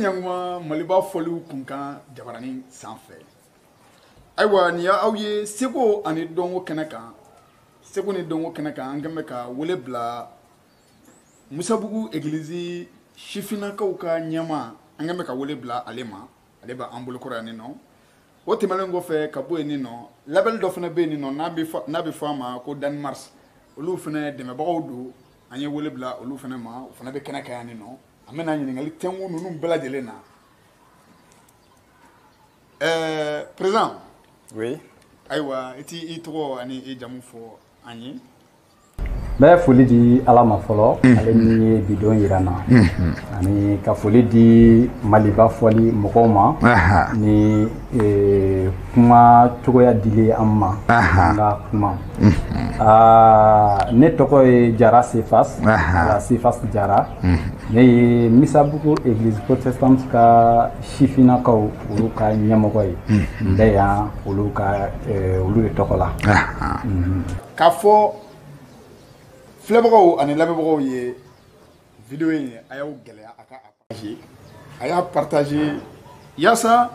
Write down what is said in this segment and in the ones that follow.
Ɲankuma Maliba fɔliw kunkan jabaranin sanfɛ. Ayiwa, nin y'aw ye seko ani dɔnko kɛnɛ kan. Seko ni dɔnko kɛnɛ kan, an kɛn bɛ ka wele bila Musabugu egilizi sifinnakaw ka ɲɛmaa, an kɛn bɛ ka wele bila ale ma. Ale b'an bolokɔrɔ yan nin nɔ. O tɛmɛnen kɔfɛ ka bɔ yen nin nɔ, label dɔ fana bɛ yen nin nɔ, n'a bɛ fɔ a ma ko Danmars. Olu fana dɛmɛbagaw don, an ye wele bila olu fana ma, o fana bɛ kɛnɛ kan yan nin nɔ. An bɛna ɲininkali tɛnku ninnu bɛɛ lajɛlen na. Président. Oui. Ayiwa, i t'i tɔgɔ ani i jamu fɔ an ye. N bɛ foli di Ala ma fɔlɔ, ale min ye bi don yira n na, ani ka foli di Maliba fɔli mɔgɔw ma ni kuma cogoya dili an ma an ka kuma. Ne tɔgɔ ye Jara Sefas, Jara Sefas Jara. Ne ye Misabugu Église protestante ka sifinnakaw olu ka ɲɛmɔgɔ ye. N bɛ yan olu ka olu de tɔgɔ la. K'a fɔ filɛbagaw ani lamɛnbagaw ye, vidéo in, a y'aw gɛlɛya a ka a partager, a y'a partager yaasa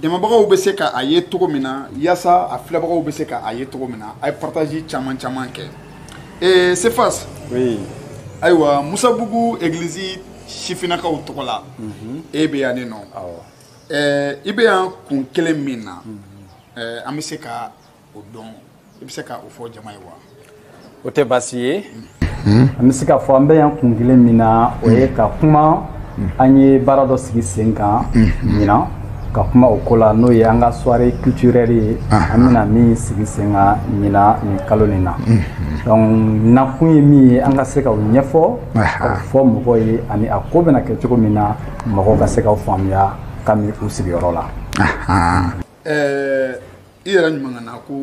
dɛmɛbagaw bɛ se ka a ye cogo min na, yaasa a filɛbagaw bɛ se ka a ye cogo min na. A ye partage caman caman kɛ. Sefas. Oui. Ayiwa, Musabugu egilizi sifinnakaw tɔgɔ la, e bɛ yan nin nɔ. I bɛ yan kun kelen min na, an bɛ se ka o dɔn, i bɛ se ka o fɔ jama ye wa? O tɛ baasi ye. An bɛ se k'a fɔ an bɛ yan kun kelen min na, o ye ka kuma. An ye baara dɔ sigi sen kan ɲinan ka kuma o ko la, n'o ye an ka soirée culturelle ye, an bɛna min sigi sen kan ɲinan nin kalo nin na. Donc nakun ye min ye, an ka se k'o ɲɛfɔ, k'o fɔ mɔgɔw ye, ani a ko bɛna kɛ cogo min na, mɔgɔw ka se k'aw faamuya kabini u sigiyɔrɔ la. I yɛrɛ ɲuman ka na ko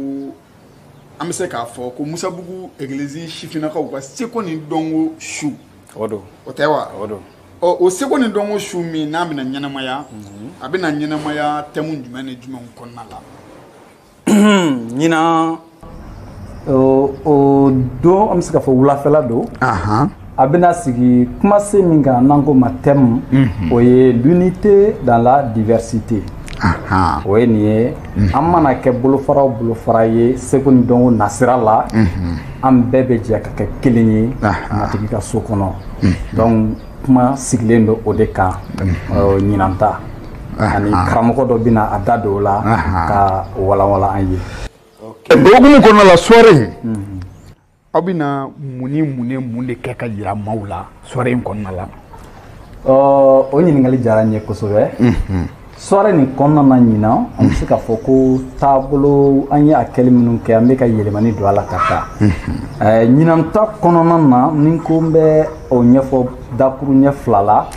an bɛ se k'a fɔ ko Musabugu egilizi sifinnakaw ka seko ni dɔnko su. O don. O tɛ wa? O don. Ɔ, o seko ni dɔnko su min n'a bɛna ɲɛnamaya, a bɛna ɲɛnamaya thème jumɛn ni jumɛnw kɔnɔna la? Ɲinan o don, an bɛ se k'a fɔ wulafɛla don. A bɛna sigi kumasen min kan, n'an ko ma thème, o ye l'unité dans la diversité. O ye nin ye, an mana kɛ bolofara o bolofara ye seko ni dɔnko nasira la, an bɛɛ bɛ jɛ ka kɛ kelen ye Matigi ka so kɔnɔ. Donc kuma sigilen don o de kan ɲinan ta, ani karamɔgɔ dɔ bɛna a da don o la ka walanwalan an ye. O hukumu kɔnɔna la, soirée in, aw bɛna mun ni mun ni mun de kɛ ka yira maaw la soirée in kɔnɔna la? O ɲininkali diyara n ye kosɛbɛ. Soirée nin kɔnɔna na ɲinan, an bɛ se k'a fɔ ko taabolo an ye a kɛli minnu kɛ, an bɛ ka yɛlɛmani don a la ka taa. Ɲinan ta kɔnɔna na, ni ko n bɛ o ɲɛfɔ dakuru ɲɛ fila la,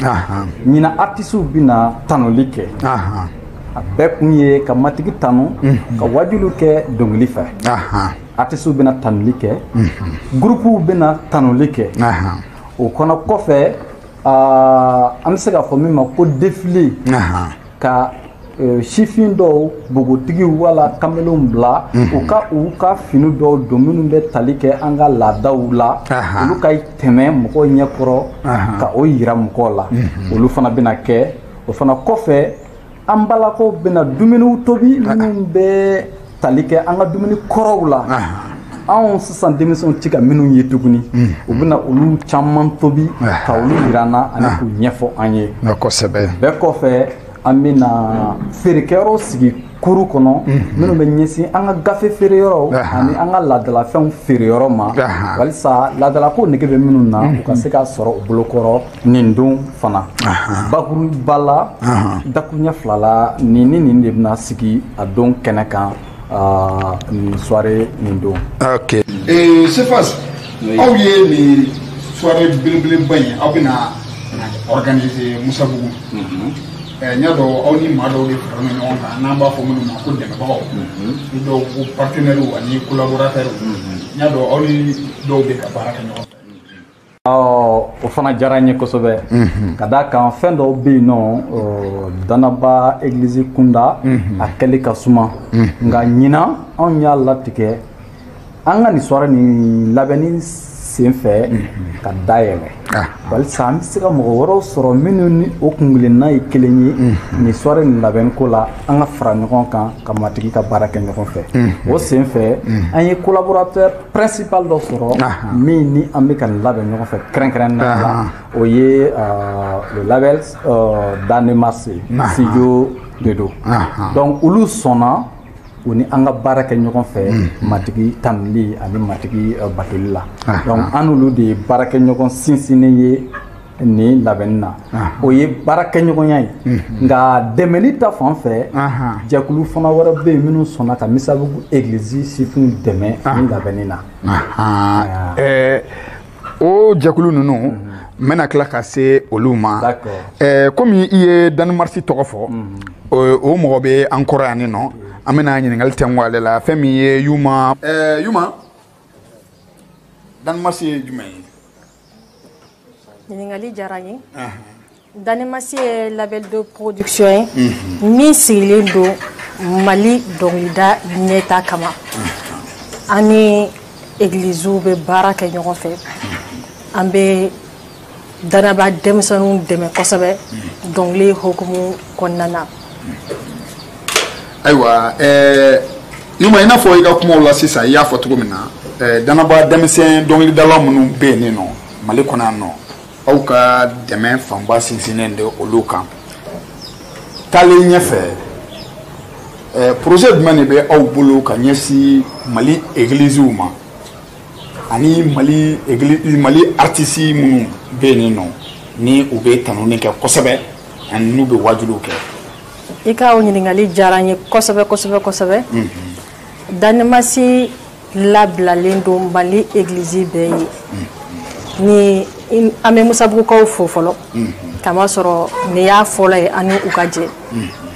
ɲinan artisiw bɛna tanuli kɛ. A bɛɛ kun ye ka Matigi tanu, ka wajuliw kɛ dɔnkili fɛ. Artisiw bɛna tanuli kɛ, gurupuw bɛna tanuli kɛ. O kɔnɔ kɔfɛ, an bɛ se k'a fɔ min ma ko défilé, ka sifin dɔw, npogotigiw wala kamelenw bila u ka fini dɔw don minnu bɛ tali kɛ an ka laadaw la, olu ka tɛmɛ mɔgɔw ɲɛkɔrɔ ka o yira mɔgɔw la. Olu fana bɛna kɛ. O fana kɔfɛ, an balakaw bɛna dumuniw tobi minnu bɛ tali kɛ an ka dumuni kɔrɔw la, anw sisan denmisɛnw ti ka minnu ye tuguni. U bɛna olu caman tobi ka olu yira an na ani k'u ɲɛfɔ an ye. Bɛɛ kɔfɛ, an bɛna feerekɛyɔrɔ sigi kuru kɔnɔ minnu bɛ ɲɛsin an ka gafe feereyɔrɔw ani an ka laadalafɛnw feereyɔrɔ ma, walisa laadalako nege bɛ minnu na, u ka se k'a sɔrɔ u bolokɔrɔ nin don fana. Bakuruba la, dakuruɲɛ fila la, nin ni nin de bɛna sigi a don kɛnɛ kan nin soirée nin don. Ok. Sefas, aw ye nin soirée belebeleba in, aw bɛna organiser Musabugu. N y'a dɔn aw ni maa dɔw de faralen ɲɔgɔn kan, n'an b'a fɔ minnu ma ko dɛmɛbagaw, ni dɔw ko partenaires ani collaborateurs. N y'a dɔn aw ni dɔw bɛ ka baara kɛ ɲɔgɔn fɛ. O fana diyara n ye kosɛbɛ, ka d'a kan fɛn dɔw bɛ yen nɔ, danaba egilizi kunda a kɛli ka suma. Nka ɲinan, anw y'a latigɛ an ka nin soirée nin labɛnni. sen fɛ ka dayɛlɛ walisa an bɛ se ka mɔgɔ wɛrɛw sɔrɔ minnu ni o kunkelenna ye kelen ye nin soirée nin labɛnni ko la, an ka fara ɲɔgɔn kan ka matigi ka baara kɛ ɲɔgɔn fɛ. O sen fɛ, an ye collaborateur principal dɔ sɔrɔ min ni an bɛ ka nin labɛn ɲɔgɔn fɛ kɛrɛnkɛrɛnnenya la, o ye le label Danemas studio de don. Donc olu sɔnna u ni an ka baara kɛ ɲɔgɔn fɛ matigi tanuli ani matigi batoli la. Donc an n'olu de ye baarakɛ ɲɔgɔn sinsinnen ye nin labɛnni na. O ye baarakɛɲɔgɔnya ye, nka dɛmɛli ta fan fɛ, jɛkulu fana wɛrɛ bɛ yen minnu sɔnna ka Misabugu église sifinw dɛmɛ nin labɛnni na. O jɛkulu ninnu, n bɛna tila ka se olu ma. Komi i ye Danemark tɔgɔ fɔ, o mɔgɔ bɛ an kɔrɔ yan nin nɔ, an bɛna ɲininkali tɛnku ale la. Fɛn min ye Yuma, Yuma, Danemark ye jumɛn ye? Ɲininkali diyara n ye. Danemark ye label de production ye min sigilen don Mali dɔnkilida ɲɛta kama. An ni églisew bɛ baara kɛ ɲɔgɔn fɛ, an bɛ danaba denmisɛnninw dɛmɛ kosɛbɛ dɔnkili hokumu kɔnɔna na. Ayiwa, Yuma, i n'a fɔ i ka kumaw la sisan, i y'a fɔ cogo min na, danaba denmisɛn dɔnkilidala minnu bɛ yen nin nɔ Mali kɔnɔ yan nɔ, aw ka dɛmɛ fanba sinsinnen de olu kan. Taalen ɲɛfɛ, projet jumɛn de bɛ aw bolo ka ɲɛsin Mali églisew ma ani Mali église, Mali artiste minnu bɛ yen nin nɔ, ni u bɛ tanuni kɛ kosɛbɛ ani n'u bɛ wajuliw kɛ? I ka o ɲininkali diyara n ye kosɛbɛ kosɛbɛ kosɛbɛ. Danemasi labilalen don Mali église bɛɛ ye. Ni an bɛ Musabugukaw fo fɔlɔ, kamasɔrɔ nin y'a fɔlɔ ye an ni u ka jɛ,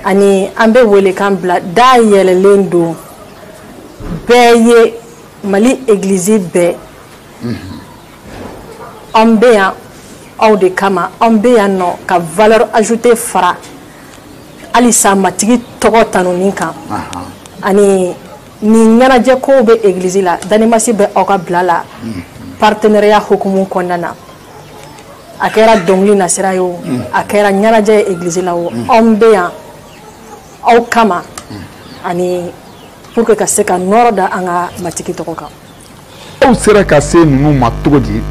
ani an bɛ welekan bila, da yɛlɛlen don bɛɛ ye, Mali église bɛɛ. An bɛ yan aw de kama, an bɛ yan nɔ ka valeur ajoutée fara halisa matigi tɔgɔ tanuni kan. Ani nin ɲɛnajɛ kow bɛ église la, Danemasi bɛ aw ka bila la partenariat hokumu kɔnɔna na. A kɛra dɔnkili nasira ye o, a kɛra ɲɛnajɛ ye église la o, anw bɛ yan aw kama, ani pour que ka se ka nɔrɔ da an ka matigi tɔgɔ kan. Aw sera ka se ninnu ma cogo di,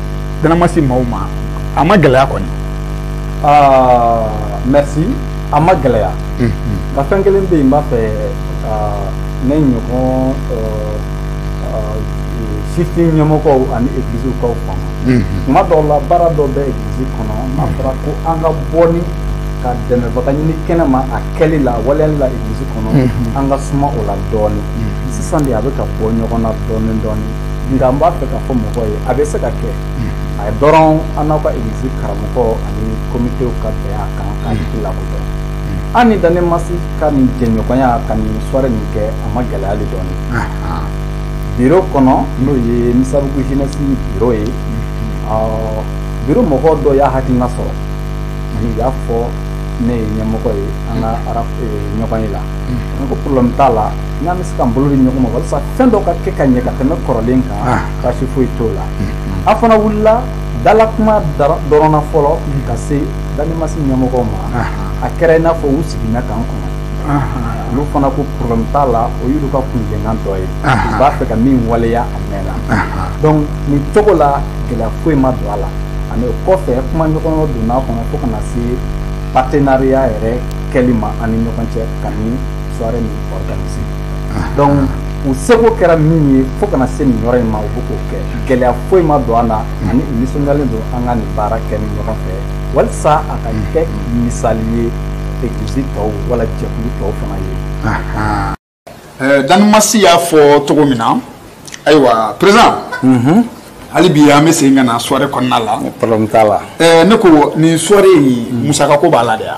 Danemasi maaw ma? A ma gɛlɛya kɔni? Merci, a ma gɛlɛya. Nka fɛn kelen bɛ yen, n b'a fɛ ne ɲɔgɔn sifin ɲɛmɔgɔw ani église kaw faamu. Tuma dɔw la, baara dɔw bɛ église kɔnɔ, n'a fɔra ko an ka bɔ ni ka dɛmɛbaga ɲini kɛnɛ ma a kɛli la, waleyali la église kɔnɔ, an ka suma o la dɔɔni. Sisan de a bɛ ka bɔ ɲɔgɔn na dɔɔni dɔɔni, nka n b'a fɛ ka fɔ mɔgɔw ye, a bɛ se ka kɛ a ye dɔrɔn an n'aw ka église karamɔgɔ ani comitéw ka bɛn a kan k'a tigi lakodɔn. An ni Danemasi ka nin jɛɲɔgɔnya ka nin soirée nin kɛ, a ma gɛlɛya hali dɔɔni. Bureau kɔnɔ, n'o ye Misabugu jeunesse bureau ye, bureau mɔgɔ dɔ y'a hakilina sɔrɔ ani u y'a fɔ ne ye ɲɛmɔgɔ ye an ka ɲɔgɔn ye la. Ne ko problème t'a la, n'an bɛ se k'an bolo di ɲɔgɔn ma walasa fɛn dɔ ka kɛ ka ɲɛ ka tɛmɛ kɔrɔlen kan, baasi foyi t'o la. An fana wulila dala kuma dɔrɔn na fɔlɔ ka se Danemasi ɲɛmɔgɔw ma. A kɛra i n'a fɔ u siginna k'an kɔnɔ. Olu fana ko problème t'a la, o y'olu ka kuntilenna dɔ ye, u b'a fɛ ka min waleya a mɛnna. Donc nin cogo la, gɛlɛya foyi ma don a la. Ani o kɔfɛ, kuma ɲɔgɔnya donna a kɔnɔ fo ka na se partenariat yɛrɛ kɛli ma an ni ɲɔgɔn cɛ ka nin soirée nin organiser. Donc u seko kɛra min ye fo kana se nin yɔrɔ in ma, u bɛ k'o kɛ. Gɛlɛya foyi ma don an na, ani u nisɔndiyalen don an ka nin baara kɛ ni ɲɔgɔn fɛ walisa a ka kɛ misali ye église tɔw wala jɛkulu tɔw fana ye. Danemasi y'a fɔ cogo min na, ayiwa président, hali bi an bɛ segin ka na soirée kɔnɔna la. Problème t'a la. Ne ko nin soirée in, musaka ko b'a la de ya?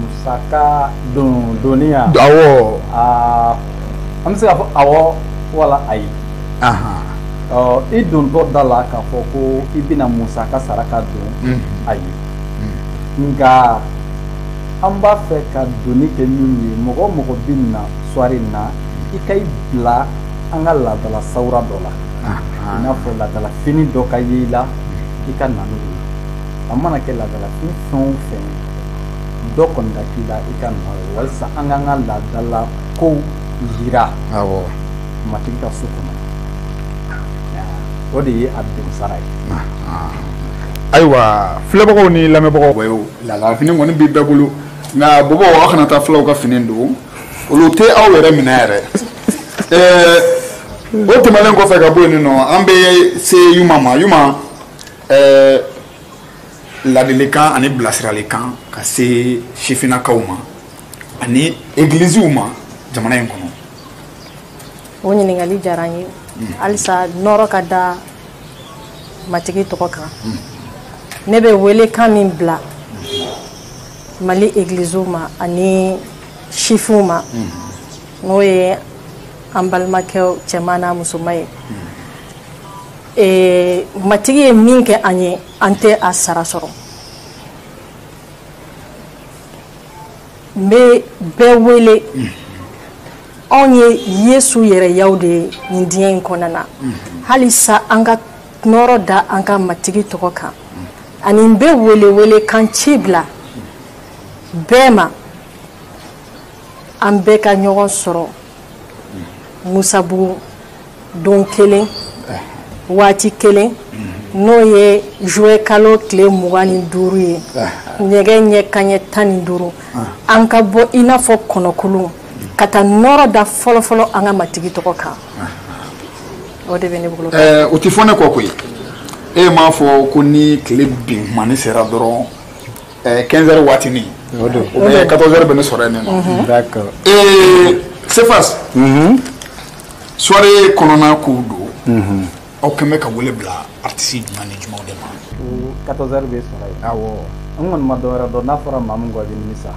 Musaka don donni ya? Awɔ. An bɛ se k'a fɔ awɔ wala ayi. I dontɔ da la k'a fɔ ko i bɛna musaka saraka don, ayi. Nka an b'a fɛ ka donni kɛ min ye, mɔgɔ o mɔgɔ bɛ na soirée in na, i ka i bila an ka laadala sawura dɔ la. I n'a fɔ laadalafini dɔ ka ye i la, i ka na n'o ye. A mana kɛ laadalafini fɛn o fɛn ye, dɔ kɔni ka k'i la, i ka na n'o ye walasa an k'an ka laadala kow yira matigi ka so kɔnɔ. O de ye a donsara ye. Ayiwa, filɛbagaw ni lamɛnbagaw, laadalafini kɔni b'i bɛɛ bolo, nka bɔbɔ, aw kana taa fulaw ka fini don, olu tɛ aw yɛrɛ minɛ yɛrɛ. O tɛmɛnen kɔfɛ ka bɔ yen nɔ, an bɛ se Yuma ma. Yuma, ladilikan ani bilasiralikan ka se sifinnakaw ma ani egiliziw ma jamana in kɔnɔ. O ɲininkali diyara n ye. Halisa nɔrɔ ka da matigi tɔgɔ kan. Ne bɛ welekan min bila Mali egiliziw ma ani sifinw ma, n'o ye an balimakɛw cɛman n'a musoman ye, matigi ye min kɛ an ye, an tɛ a sara sɔrɔ. N bɛ bɛɛ wele, anw ye Yesu yɛrɛyaw de ye nin diɲɛ in kɔnɔna na. Halisa an ka nɔrɔ da an ka matigi tɔgɔ kan, ani n bɛ wele kan ci bila bɛɛ ma, an bɛɛ ka ɲɔgɔn sɔrɔ Musabugu don kelen, waati kelen, n'o ye juillet kalo tile 25 ye, nɛgɛ ɲɛ kanɲɛ 15, an ka bɔ i n'a fɔ kɔnɔkolon ka taa nɔrɔ da fɔlɔfɔlɔ an ka matigi tɔgɔ kan. O de bɛ ne bolo. O tɛ fɔ ne kɔ koyi. E m'a fɔ ko ni tile bin kumani sera dɔrɔn, 15 heures waatinin, o bɛ 14 heures bɛ ne sɔrɔ yen nɔ. D'accord. Sefas, soirée kɔnɔna kow don, aw kɛn bɛ ka wele bila artiste jumɛn ni jumɛnw de ma? 14 heures bɛ sɔrɔ yen. Awɔ. N kɔni ma dɔwɛrɛ dɔn, n'a fɔra maa min kɔ, i bɛ nimisa.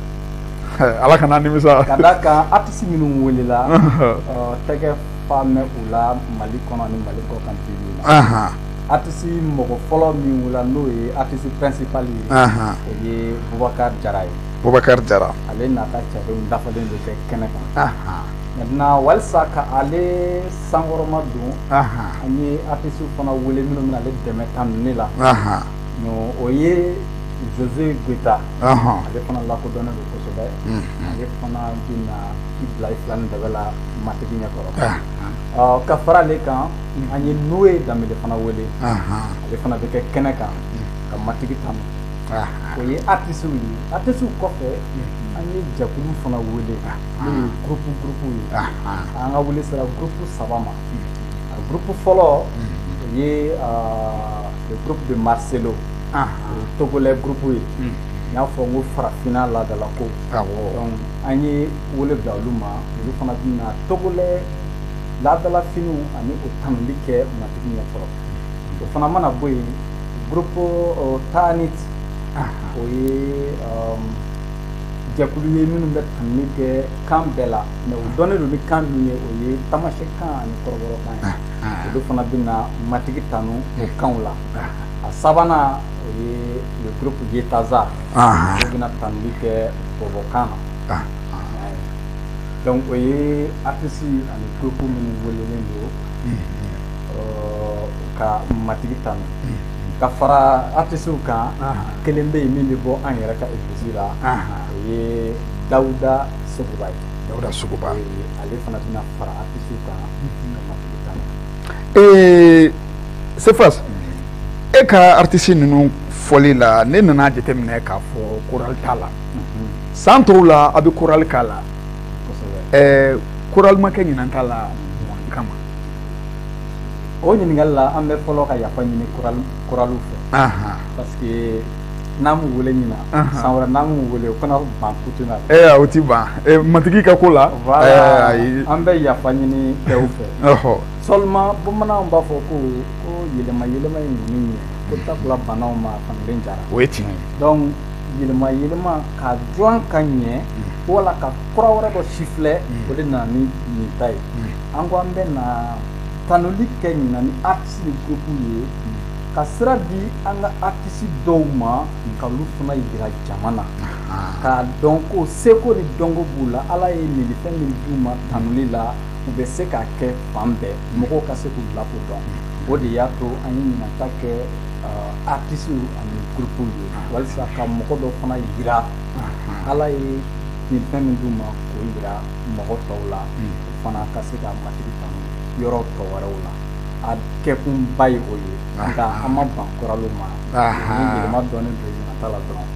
Ala kana nimisa. Ka d'a kan artiste minnu welela, tɛgɛ fa mɛn u la Mali kɔnɔ ni Mali kɔ kan bi bi in na. Artiste mɔgɔ fɔlɔ min welela, n'o ye artiste principal ye, o ye Boubacar Jara ye. Boubacar Jara. Ale n'a ka cɛdenw dafalen bɛ kɛ kɛnɛ kan. Maintenant, walisa ka ale sankɔrɔma don, an ye artiste fana wele minnu bɛna ale dɛmɛ tanuni la. O ye José Goita. Ale fana lakodɔnnen don kosɛbɛ. Ale fana bɛna i bila i fila ni dɛbɛ la matigi ɲɛkɔrɔ. Ka fara ale kan, an ye Noé Danbele fana wele. Ale fana bɛ kɛ kɛnɛ kan ka matigi tanu. O ye artistes ye. Artistes kɔfɛ, an ye jɛkulu fana wele, n'o ye groupe ye. An ka wele sera groupe 3 ma. A groupe fɔlɔ, o ye le groupe de Marcelo. O ye Togolais groupe ye. N y'a fɔ n ko farafinna laadalako. Donc an ye wele bila olu ma, olu fana bɛna Togolais laadalafiniw ani o tanuli kɛ matigi ɲɛkɔrɔ. O fana mana bɔ yen, groupe Tanit, o ye jɛkulu ye minnu bɛ tanuni kɛ kan bɛɛ la, mais u dɔnnen don ni kan min ye, o ye tamasɛkan ani kɔrɔbɔrɔkan ye. Olu fana bɛna matigi tanu o kanw la. A sabanan, o ye le groupe Yetaza. Olu bɛna tanuli kɛ bɔbɔkan na. Donc o ye artiste ani groupe minnu welelen don ka matigi tanu. Ka fara artistes kan, kelen bɛ yen min bɛ bɔ an yɛrɛ ka église la, o ye Dawuda Sogoba ye. Dawuda Sogoba. Ale fana bɛna fara artistes kan ka matigi tanu. Sefas, e ka artiste ninnu fɔli la, ne nana jateminɛ k'a fɔ chorale t'a la. San tɔw la, a bɛ chorale k'a la. Chorale ma kɛ ɲinan t'a la mun kama? O ɲininkali la, an bɛ fɔlɔ ka yafa ɲini chorale fɛ. Parce que n'an m'u wele ɲinan, san wɛrɛ n'an m'u wele, o kana ban kutu na. O ti ban matigi ka ko la. Voilà, an bɛ yafa ɲini bɛɛ fɛ. Seulement bamananw b'a fɔ ko yɛlɛma yɛlɛma ye ŋɔni ye, ko takula banaw ma fankelen jara. O ye tiɲɛ ye. Donc yɛlɛma yɛlɛma ka dilan ka ɲɛ, wala ka kura wɛrɛ dɔ sifilɛ, o de nana ni nin ta ye. An ko an bɛ na tanuli kɛ ɲinan ni artiste ni groupe ye, ka sira di an ka artiste dɔw ma, ka olu fana yira jama na, k'a dɔn ko seko ni dɔnko b'u la. Ala ye nilifɛn min d'u ma tanuli la, u bɛ se k'a kɛ fan bɛɛ, mɔgɔw ka se k'u lakodɔn. O de y'a to an ye ɲinata kɛ artistes ani groupe ye, walasa ka mɔgɔ dɔ fana yira Ala ye nin fɛn min d'u ma, k'o yira mɔgɔ tɔw la, o fana ka se ka Matigi tanu yɔrɔ tɔ wɛrɛw la. A kɛkunba ye o ye, nka an ma ban chorale ma, ni yɛlɛma dɔɔnin don ɲinata la dɔrɔn.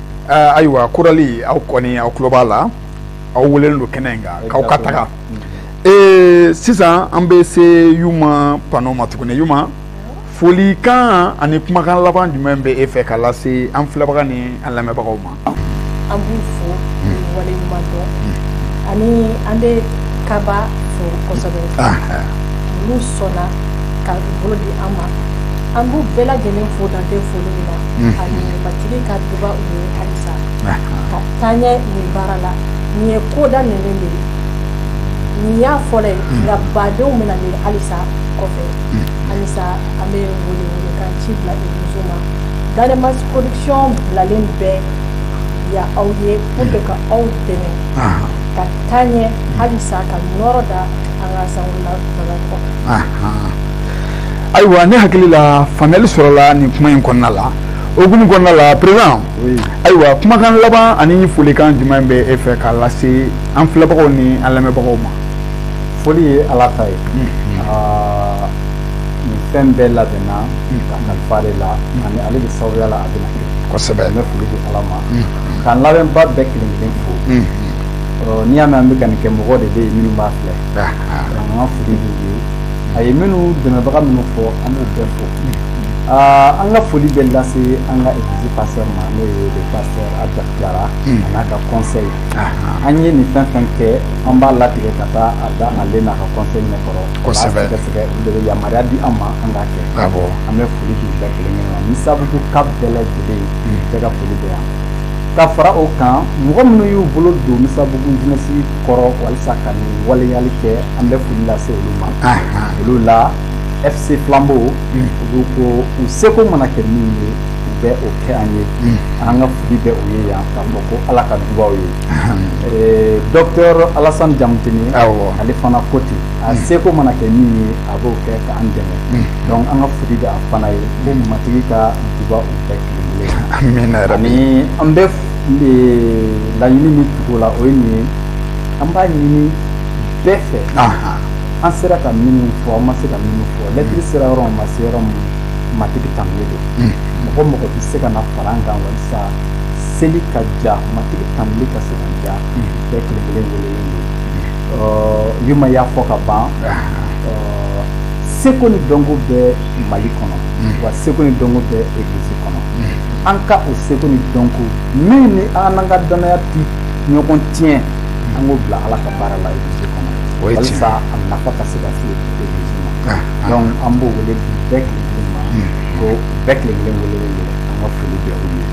Ayiwa, chorale, aw kɔni aw tulo b'a la, aw welelen don kɛnɛ in kan k'aw ka taga. Sisan an bɛ se Yuma Pano ma tuguni. Yuma, folikan ani kumakan laban jumɛn bɛ e fɛ ka lase an filɛbaga ni an lamɛnbagaw ma? An b'u fo k'u waleɲuman dɔn, ani an bɛ Kaba fo kosɛbɛ. Olu sɔnna ka u bolo di an ma. An b'u bɛɛ lajɛlen fo dan tɛ foli min na, ani Matigi ka duba u ye halisa ka taa ɲɛ nin baara la. Nin ye ko daminɛlen de ye, nin y'a fɔlɔ ye, nka badenw bɛna ni halisa kɔfɛ. Halisa an bɛ wele welekan ci bila église ma. Danemas Production bilalen bɛ ya aw ye pour que ka aw dɛmɛ ka taa ɲɛ halisa, ka nɔrɔ da an ka sankɔrɔla kɔ kan. Ayiwa, ne hakili la faamuyali sɔrɔla nin kuma in kɔnɔna la. O hukumu kɔnɔna la, président, ayiwa, kumakan laban ani folikan jumɛn bɛ e fɛ k'a lase an filɛbagaw ni an lamɛnbagaw ma? Foli ye Ala ta ye. Nin fɛn bɛɛ labɛnna ka kalifa de la, ani ale de sababuya la a bɛna kɛ. An bɛ foli di Ala ma, k'an labɛnba bɛɛ kelen kelen fo. N'i y'a mɛn an bɛ ka nin kɛ, mɔgɔ de bɛ yen minnu b'a filɛ. Donc an ka foli b'u ye. A ye minnu dɛmɛbaga minnu fɔ, an b'u bɛɛ fo. An ka foli bɛ lase an ka église pasteur ma, n'o ye le pasteur Adjak Jara, a n'a ka conseil. An ye nin fɛn fɛn kɛ, an b'a latigɛ ka taa a da ale n'a ka conseil ɲɛkɔrɔ. Sɛgɛsɛgɛ, olu de bɛ yamaruya di an ma an k'a kɛ. An bɛ foli di bɛɛ kelen kelen ma. Misabugu ka bɛɛ lajɛlen, bɛɛ ka foli bɛ yan. Ka fara o kan, mɔgɔ minnu y'u bolo don Misabugu jeunesse kɔrɔ walasa ka nin waleyali kɛ, an bɛ foli lase olu ma. Olu la FC Flambeau, olu ko u seko mana kɛ min ye, u bɛ o kɛ an ye. An ka foli bɛ o ye yan, k'a fɔ ko Ala ka dubaw ye. Docteur Alassane Jamutini, ale fana ko ten, a seko mana kɛ min ye, a b'o kɛ k'an dɛmɛ. Donc an ka foli bɛ a fana ye, ko Matigi ka duba u bɛɛ kelen kelen. Ani an bɛ laɲini min tugu o la, o ye nin ye: an b'a ɲini bɛɛ fɛ, an sera ka minnu fɔ, an ma se ka minnu fɔ, lɛtiri sera yɔrɔ min, ma se yɔrɔ min, Matigi tanulen don. Mɔgɔ mɔgɔ bɛ se ka na fara an kan walasa seli ka ja, Matigi tanuli ka se ka ja, bɛɛ kelen kelen welelen don. Yuma y'a fɔ ka ban, seko ni dɔnko bɛ Mali kɔnɔ, wa seko ni dɔnko bɛ église kɔnɔ. An ka o seko ni dɔnko min ni an n'an ka danaya ti ɲɔgɔn tiɲɛ, an k'o bila Ala ka baara la église kɔnɔ, walasa a nafa ka se ka se église ma. Donc an b'o wele di bɛɛ kelen kelen ma, ko bɛɛ kelen kelen welelen don. An ka foli bɛ u ye.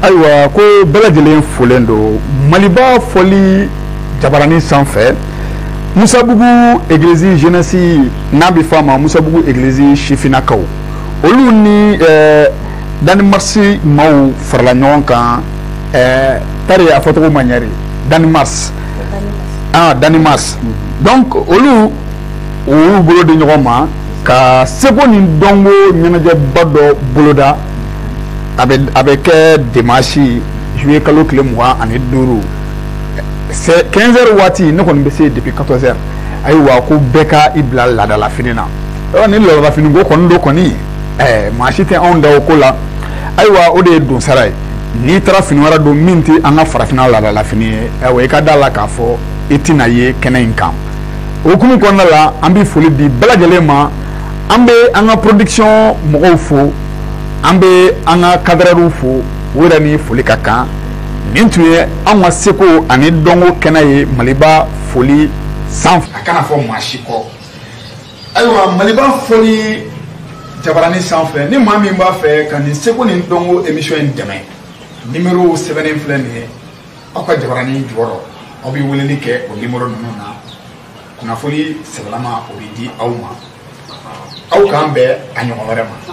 Ayiwa, ko bɛɛ lajɛlen folen don Maliba fɔli jabaranin sanfɛ. Musabugu église jeunesse, n'a bɛ fɔ a ma Musabugu église sifinnakaw, olu ni Danemark maaw farala ɲɔgɔn kan. Tari a fɔcogo ma ɲɛ de, Danemark, ah, Danemark. Donc olu u y'u bolo di ɲɔgɔn ma ka seko ni dɔnko ɲɛnajɛba dɔ boloda. A bɛ kɛ dimanche juillet kalo tile 25, c'est 15 heures waati. Ne kɔni bɛ se depuis 14 heures. Ayiwa, ko bɛɛ ka i bila laadalafini na. Ni laadalafini ko kɔni don kɔni, maa si tɛ anw da o ko la. Ayiwa, o de ye donsara ye. N'i taara fini wɛrɛ don min tɛ an ka farafinna laadalafini ye, ayiwa, i ka da la k'a fɔ i tɛna ye kɛnɛ in kan. O hukumu kɔnɔna la, an bɛ foli di bɛɛ lajɛlen ma. An bɛ an ka production mɔgɔw fo, an bɛ an ka cadreurs fo, u yɛrɛ ni foli ka kan. Nin tun ye anw ka seko ani dɔnko kɛnɛ ye, Maliba foli sanfɛ. A kana fɔ maa si kɔ. Ayiwa, Maliba foli jabaranin sanfɛ, ni maa min b'a fɛ ka nin seko ni dɔnko émission in dɛmɛ, numéro sɛbɛnnen filɛ nin ye aw ka jabaranin jukɔrɔ. Aw bɛ weleli kɛ o numéro ninnu na, kunnafoni sɛbɛlama o bɛ di aw ma. Aw k'an bɛn a ɲɔgɔn wɛrɛ ma.